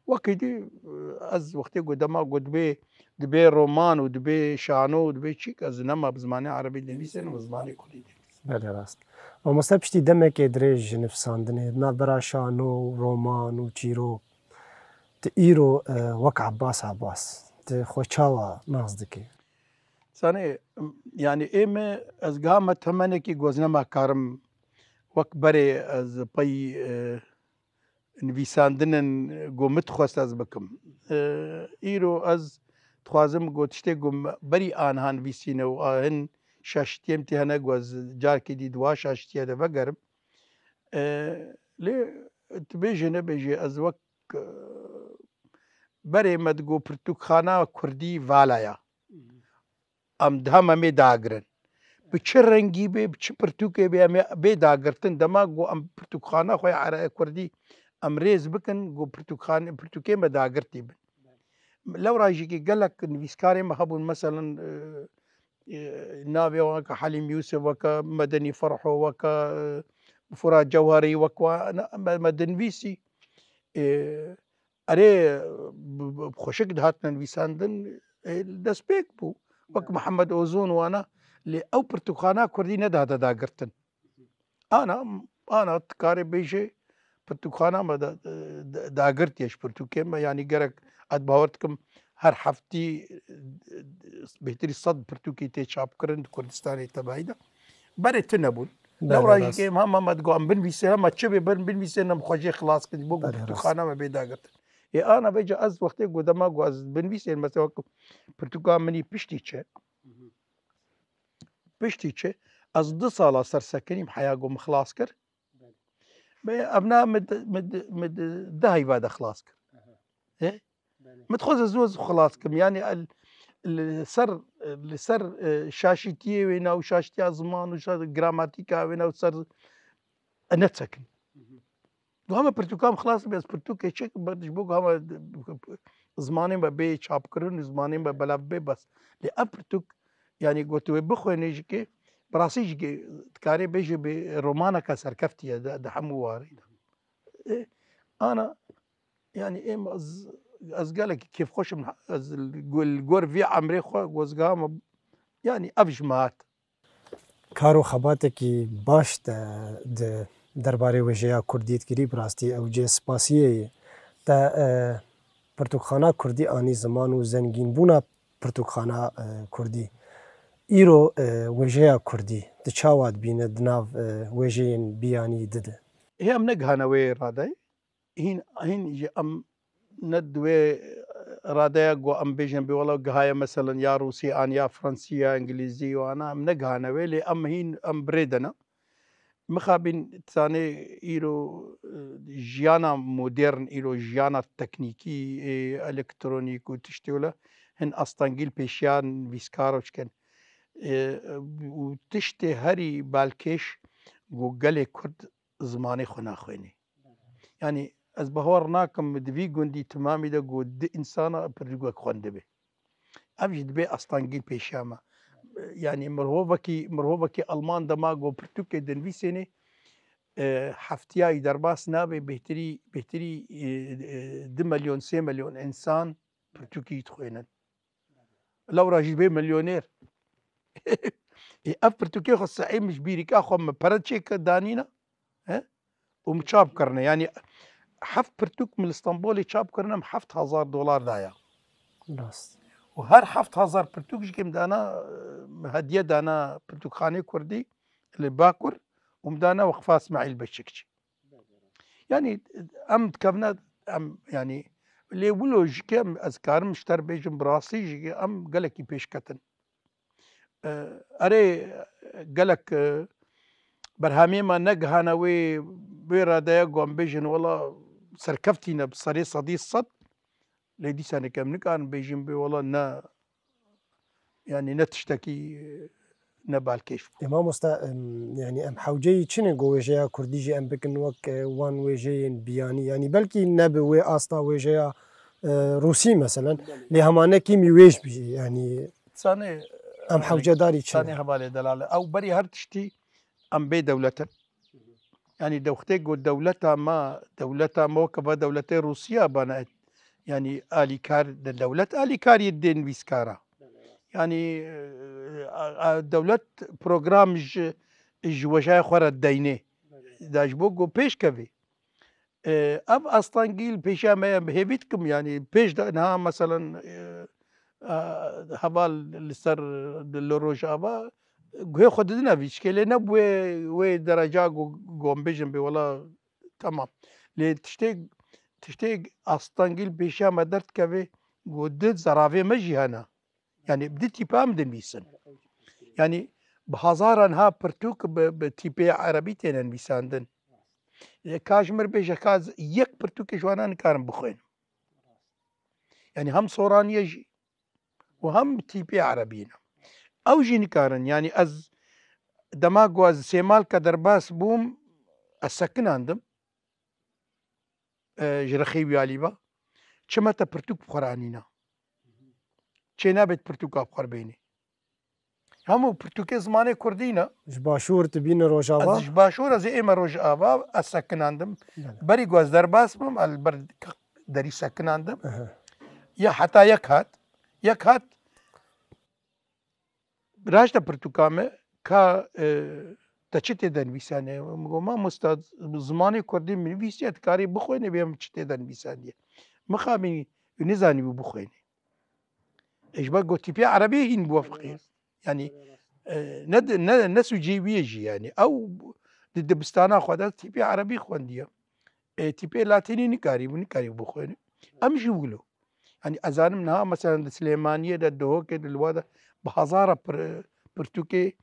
Wekî dî, e, ez wextê ku dema ku dibê, dibê roman û dibê şano û dibê çîk, ez nema bi zimanê erebî dinivîsênim, bi zimanê kurdî dinivîsim. Belê rast. Mamoste piştî demekê dirêj ji nivîsandinê, di navbera şano û roman û çîrok, tu îro, e, wek Abbas Abbas, tu xwe çawa nas dikî? Zanê, yanî ê me, ez giha me temenekî ku ez nema karim wek berê ez pey, e, nivîsandinên ku min dixwest ez bikim. E, îro ez dixwazim ku tiştê ku me berî aniha nivîsîne û a hin şaşitiyê min tê hene ku ez carkê dî di wa şaşitiye de vegerim. E, lê tu bêjê nebêjê ez wek, e, berê me digo pirtûkxana kurdî vala ya. Em diha me mê dagirin. Bi çi rengî bê, bi çi pirtûkê bê, em ê bê dagirtin. Dema ku em pirtûkxana xwe ya ere-, kurdî em rêz bikin, ku pirtûkxan-, pirtûkê me dagirtî bin. Lewra jî ki gelek nivîskarê me hebûn, meselen, e, e, navê wan weke Helîm Yûsif, weke Medenî Ferho, weke, e, Furat Cewherî, wek wan me, me dinivîsî. E, Erê, bi, bi xweşik dihatine nivîsandin, e, destpêk bû. Wek Mihemed Ozon wana, lê ew pirtûkxana kurdî nedihate dagirtin. Ana, ana dikarê bêjê pirtûkxana me da, da, dagirtiye ji pirtûkê me, yanî gerek ez bawer dikim her heftî, e, bêhtirî sed pirtûkî tê çapkirin di Kurdistanê tebayî de. Berê tune bûn. Lewra jî kêm hema me digo em binivîsên, hema çi bê bin binivîsên em xwe jê xilas kin, bo ku pirtûkxana me bê dagirtin. Ê ana vêca ez wextê ku dema ku ez binivîsên, mesela wek pirtûka min î Piştî Çi. Piştî Çi, ez du sala ser sekinîm heya ku min xilas kir. Bê, evna min di, min di, min di, di heyva de xilas kir. Ê? Min dixwest ez wez xilas kim. Yanî el, li ser, li ser, e, şaşîtiyê wêna û şaşîtiya ziman û şa-, gramatîka wêna û ser e, neçekin. Duha me pirtûka min xilas be, ez pirtûkê çêkim, ber ji bo ku hema zimanê me bê çapkirin û zimanê me belav bê bes. Lê ev pirtûk, yanî ku tu wê bixwênî jî kê, bi rastî jî kê dikarê bêjî bi romaneke serkeftî ye di, di hemû warî de. E, ana, yanî êm ez, ez gelekî kêfxweş im, ez li go-, li gor vî emrê xwe ku ez giha me, yanî ev ji me hat. Kar û xebatekî baş te di derbarê wêjeya kurdî dikirî, bi rastî ew cihê spasiyê ye. Te, e, pirtûkxana kurdî anî ziman û zengînbûna pirtûkxana, e, kurdî. Îro, e, wêjeya kurdî tu çawa dibîne di nav, e, wêjeyên biyanî di de? Hê em negihane wê radeyê. Hîn, hîn jî em ne di wê radeya ku em bêjin bê wela gihaye, meselen ya Rûsî an ya Fransî ya Îngilîzî û ana em negihane wê, lê em hîn em bi rê de ne. Mixabin zanê îro, e, jiyana modern, îro jiyana teknîkî, e, elektronîk û tiştê wele hin astengî li pêşiya nivîskaro çikin. E, û tiştê herî balkêş ku gelê Kurd zimanê xwe naxwênî. Yanî ez bawer nakim di vî gundî timamî de ku di însana pirtûkek xwendibe. Ev jî dibê astengî pêşiya me. Yanî mirovekî, mirovekî Alman dema ku pirtûkê dinivîsênê, e, heftiya wî derbas nabe, bêhtirî, bêhtirî, e, e, du milyon, sê milyon însan pirtûkî dixwênin. Lewra jî dibê milyoner. Ê, ev pirtûkê xwe sehî min ji bîrîka xwe min pere çêkir danîna, he? Û min çap kirine. Yanî heft pirtûk min li Stenbolê çap kirine, min heft hezar dolar daya. Rast. Û her heft hezar pirtûk jî kêm dana, e, hediye dana pirtûkxanê kurdî li Bakur û min dana Weqfa Îsmaîl Beşikçî. Yanî em dikevine, em, yanî lê wilo jî ke em, ez karim ji te re bêjim, bi rastî jî ke em gelekî pêş ketin. E, erê, gelek, e, berhemê me negihane wê, wê radeya ku em bêjin wela serkeftî ne bi serê sedî sed, lê dîsa nik em nikarin bêjin bê wela ne, yanî ne tiştekî, e, ne balkêş bû. Ê mamosta, em, yanî em hewceyî çi ne ku wêjeya kurdî jî em bikin wek, e, wan wêjeyên biyanî? Yanî belkî nebe wê asta wêjeya, e, rûsî meselen, lê hema ne kêmî wêj bî, yanî Zanê, em hewcedarî çi ne? Zanê hevalê delal e. Ew berî her tiştî em bê dewlet in. Yanî dewxtê ku dewleta me, dewleta me weke va dewletê Rûsiya bana, yanî alîkar, de dewlet alîkariyê dê nivîskara. Yanî, e, a, a, dewlet program ji, ji wejaya xwe re deynê. Da ji bo ku pêş kevê. E, ev astengî li pêşiya me ye, hêvî dikim, yanî pêş de niha meselen, e, a, heval li ser li Rojava guhê xwe didine vî çikê, lê ne bi wê, wê dereca ku, ku em bêjin bê wela temam. Lê tiştê, tiştê astengî li pêşiya me derdikeve ku di zeravê me jî hene. Yanî bi du tîpa em dinivîsin. Yanî bi hezaran ha pirtûk bi, bi tîpê erebî têne nivîsandin. Lê ka ji mir bêje ka z-, yek pirtûkê ji wana nikarim bixwînim. Yanî hem soraniye jî û hem bi tîpê erebî ne. Ew jî nikarin. Yanî ez dema ku ez sêmalke derbas bûm, ez sekinandim. E, ji rexê wî alî ve. Çima te pirtûk bi xwe re anîna? Çê nabe tu pirtûka bi xwe re bênî. Hemû pirtûkê zimanê kurdî ne. Ji başûr tu bîne Rojava? Ez ji başûr, ez ê ême Rojava, ez sekinandim. Belê. Berî ku ez derbas bim, ez li ber derî sekinandim. Ehe. Ya heta yek hat. Yek hat, Raşta pirtûka me ka, e, te çi tê de nivîsane? Min got, mamosta, zimanê kurdî min nivîsiye, dikarî bixwînî bê min çi tê de nivîsaniye. Mixabînî, nizanîbû bixwînî. E, ji ber got tîpê erebî hîn bû feqîr. Yanî, e, ne, ne, ne sûcê wî ye jî yanî. Ew di dibistana xwe de tîpê erebî xwendiye. E, tîpê latînî nikarîbû, nikarîbû bixwînî. Em jî wilo. Yanî ez zanim niha mesela di Silêmaniyê de, Duhokê de, li wa de bi hezara pir-, pirtûkê,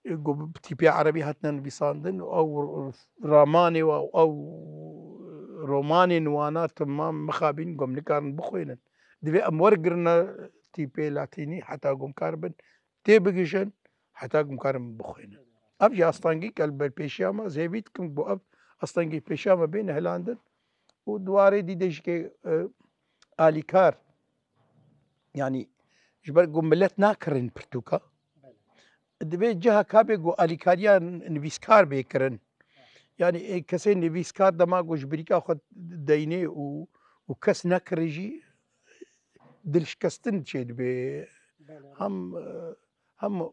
e, ku bi tîpê erebî hatine nivîsandin û ew ramanê û ew romanên wana temam mixabîn ku em nikarin bixwînin. Divê em wergirine tîpê latînî heta ku em karibin têbigihîjin, heta ku em karin bixwînin. Ev jî astengî ke li berpêşiya me, ez hêvî dikim ku ev astengî pêşiya me bêne hilandin û di warê dî de jî ke, e, alîkar, yanî ji ber ku milet nakirin pirtûka, divê ciha ka bê ku alîkariya nivîskar bê kirin. Yanî, e, kesê nivîskar dema ku ji birîka xwe deynê û, û kes nekire jî, dilşikestin çêdibe. Belê. Hem, e, hem, e,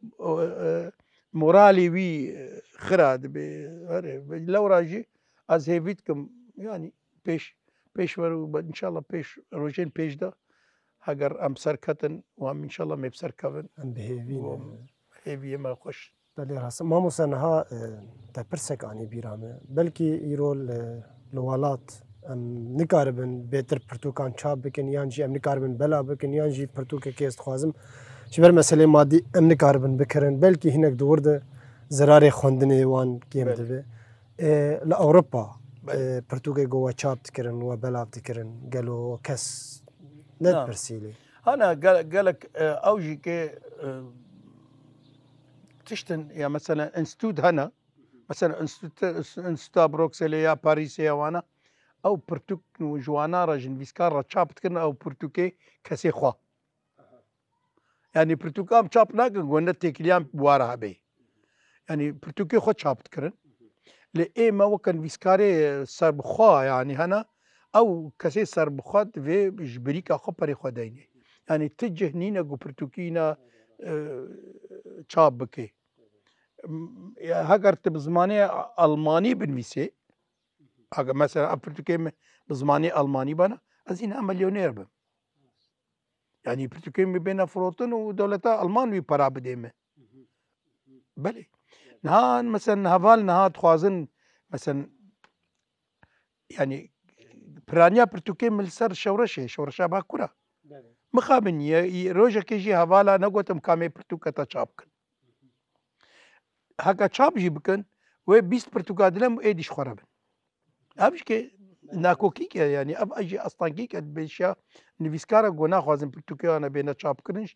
e, moralê wî, e, xira dibe. Erê, lewra jî ez hêvî dikim, yanî pêş, pêş ve û be-, înşallah pêş, rojên pêş de Heger em serketin û em înşallah mê bi ser kevin. Em bi hêvî ne. Hêviyê me xweş. Belê rast. Mamoste niha e, te pirsek anî bîra me. Belkî îro li, li welat em nikaribin bêtir pirtûkan çap bikin yan jî em nikaribin bela bikin yan jî pirtûkekê ez dixwazim ji ber meselê madî em nikaribin bikirin. Belkî hinek di wir de zirarê xwendinê wan kêm Belê. dibe. E, li Ewropa Belê. e, pirtûkê ku we çap dikirin, we belav dikirin, gelo kes nedipirsiye lê? Hana gel- gelek e, ew jî ke e, tiştin ya mesela enstîtû hene. Mesela enstîtû, enstîtûya Brokselê ya Parîsê ya wana ew pirtûk ji wana re ji nivîskar re çap dikirin ew pirtûkê kesê xwe. Yanî pirtûka em çap nakin ku ne têkiliyan bi wa re hebe. Yanî pirtûkê xwe çap dikirin. Lê ê me weke nivîskarê serbixwe yanî hene, ew kesê serbixwe divê ji birîka xwe perê xwe deynê. Yanî ti cih nîne ku pirtûkî ne e, çap bike. M- ya Heger tu bi zimanê Almanî binivîsê, heger mesela ev pirtûkê min bi zimanê Almanî bana, ez îna milyonêr bim. Yanî pirtûkên wî bêne firotin û dewleta Alman wî para bidê min. Belê. Niha mesela heval niha dixwazin mesela yanî piraniya pirtûkê min li ser şewreşê, şewreşa Bakur e. Mixabin ye, rojekê jî hevala negotim ka em ê pirtûka te çap bikin. Heke çap jî bikin, wê bîst pirtûka dine êdî ji xwe re bin. Ev jî ke nakokîk e, yanî ev jî astengîk e, dibêje nivîskara ku naxwazin pirtûkê wan bêne çapkirin,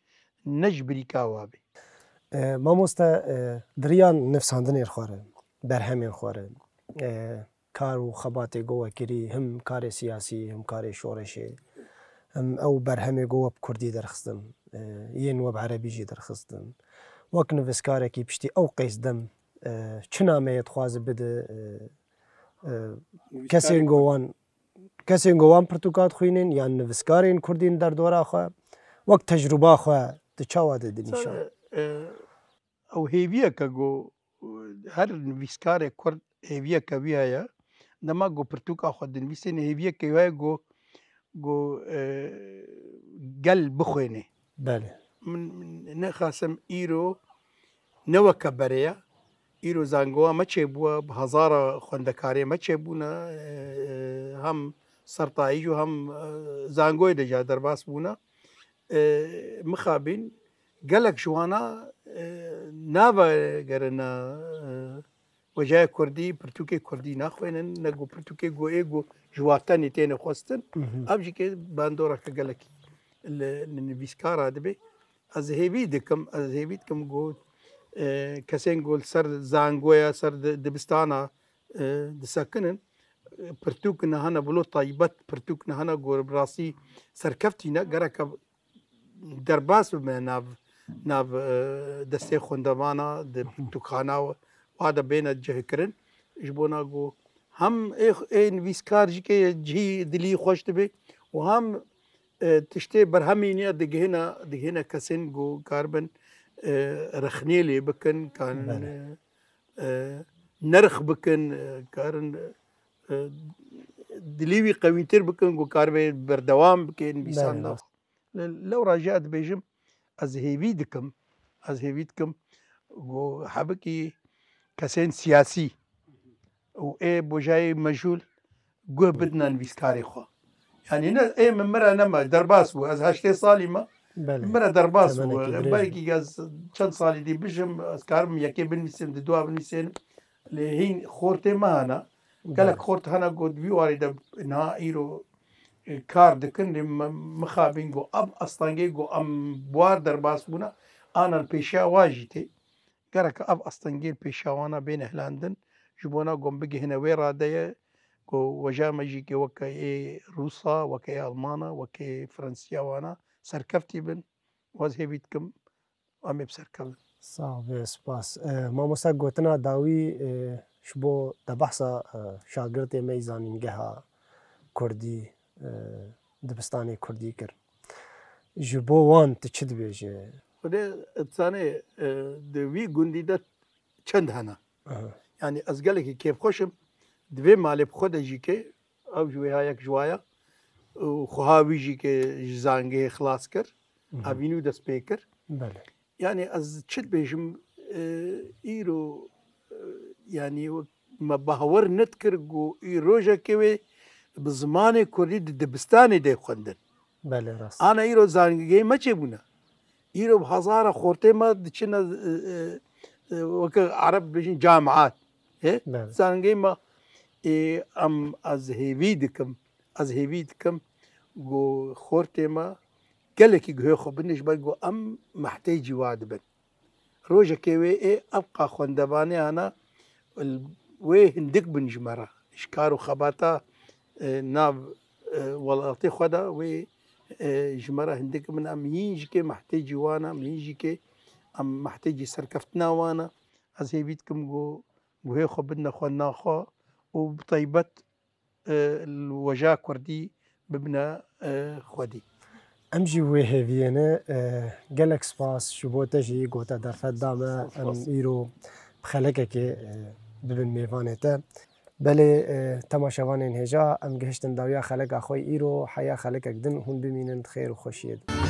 ne ji birîka wa bê. E, mamoste, e, di riya nivsandinên xwe re, berhemên xwe re, e, kar û xebatê ku we kirî, him karê siyasî, him karê şoreşê, him ew berhemê ku we bi kurdî derxistin, e, yên we bi erebî jî derxistin. Wek nivîskarekî piştî ew qeys dem, e, çi nameyê dixwaze bide, e, e, kesên ku wan kesên ku wan pirtûka dixwînin yan nivîskarên kurdî li derdora xwe, wek tecrûba xwe, tu çawa didinîşan? Sare, e, ew hêviyeke ku her nivîskarê kurd hêviyeke wî heye. Dema ku pirtûka xwe dinivîsên hêviyeke wî heye ku ku e, gel bixwêne. Belê. Min nexasim îro ne weke berê ye. Îro zangowa me çêbûye, bi hezara xwendekarê me çêbûne, e, hem sertayî û hem e, zangoyê de jî derbas bûne. E, mixabin gelek ji wana e, navegerine e, wecayê kurdî, pirtûkê kurdî naxwênin, ne ku pirtûkê ku ê ku ji watenê têne xwestin, ev jî ke bandoreke gelekî li, li nivîskara dibe. Ez hêvî dikim, ez hêvî dikim ku e, kesên ku li ser zangoya, ser di- dibistana e, disekinin, e, pirtûk nehane bilo taybet, pirtûk nehane ku bi rastî serkeftî ne, gereke derbas bibine nav, nav e, destê xwendevana di pirtûkxana wa de bêne cihkirin. Ji bona ku hem ê, ê nivîskar jî ke cihî dilî xweş dibe û hem e, tiştê berhemî niya digihêne, digihêne kesên ku karibin e, rexnê lê bikin, karin Belê. e, e, nerx bikin, e, karin e, dilî wî qewîtir bikin ku karibe berdewam bike nivîsandina Belê. xwe. Li lewra jî ez dibêjim, ez hêvî dikim, ez hêvî dikim ku hebikî kesên siyasî û ê bojayê mejûl guh bidine nivîskarê xwe. Yanî ne ê min mire nema, derbas bû, ez heştê salî me, Belê. mire derbas bû. Temenekî dirêj bû. Belkî ez çend salî dî bijim, ez karim yekê binivîsim, di dua binivîsênim. Lê hîn xortê me hene. Gelek Belê. xort hene ku di vî warî de niha îro e, kar dikin, lê me- mixabin ku ev astengê ku em bi war derbas bûne, ana li pêşiya wa jî tê. Gereke ev astengê li pêşiya wana bêne hilandin, ji bona ku em bigihine wê radeye ku weja me jî ke weke ê Rûsa, weke ê Almana, weke ê Fransiya wana serkeftî bin. Waz hêvî dikim, em ê bi ser kevin. Sax be, spas. E, mamoste, gotina dawî e, ji bo te behsa e, şagirtê me yî zanîngeha kurdî, e, dibistanê kurdî kir. Ji bo wan tu çi dibêje? Xwedê zanê, e, di wî gundî de çend hene. Aha. Yanî ez gelekî kêfxweş im. Di vê malê bi xwe de jî ke ew ji wê ha yek ji wa ye. û xweha wî jî ke ji zangehê xilas kir, Mhm. evînû dest pê kir. Belê. Yani ez çi dibêjim, e, îro, e, yani wek me bawer nedikir ku î rojekê wê bi zimanê kurdî di dibistanê de xwendin. Belê rast. Ana îro zangehê me çêbûne. Îro bi hezara xortê me diçine, e, e, e, weke Ereb bêjin camiat. E? Belê. Zangehê me, e, em ez hêvî dikim, ez hêvî dikim ku xortê me gelekî guhê xwe bidin ji ber ku em mehtêcî wa dibin. Rojekê wê ê evqa xwendevanê ana wê hindik bin ji me re. Ji kar û xebata, e, nav, e, welatê xwe de wê, e, ji me re hindik bin. Em hîn jî kê mehtêcî wan e, em hîn jî kê em mehtêcî serkeftina wan e. Ez hêvî dikim ku guhê xwe bidine xwendina xwe û bi taybet, e, li weja kurdî bibine, e, xwedî. Em jî wê hêviyê ne, e, gelek spas ji bo te jî ku te derfet da me, em Spas. Îro bi xelekekê, e, bibin mêvanê te. Belê, e, temaşevanên hêja, em gihiştin dawiya xeleka xwe, îro heya xelekek din hûn bimînin di xêr û xweşiyê de.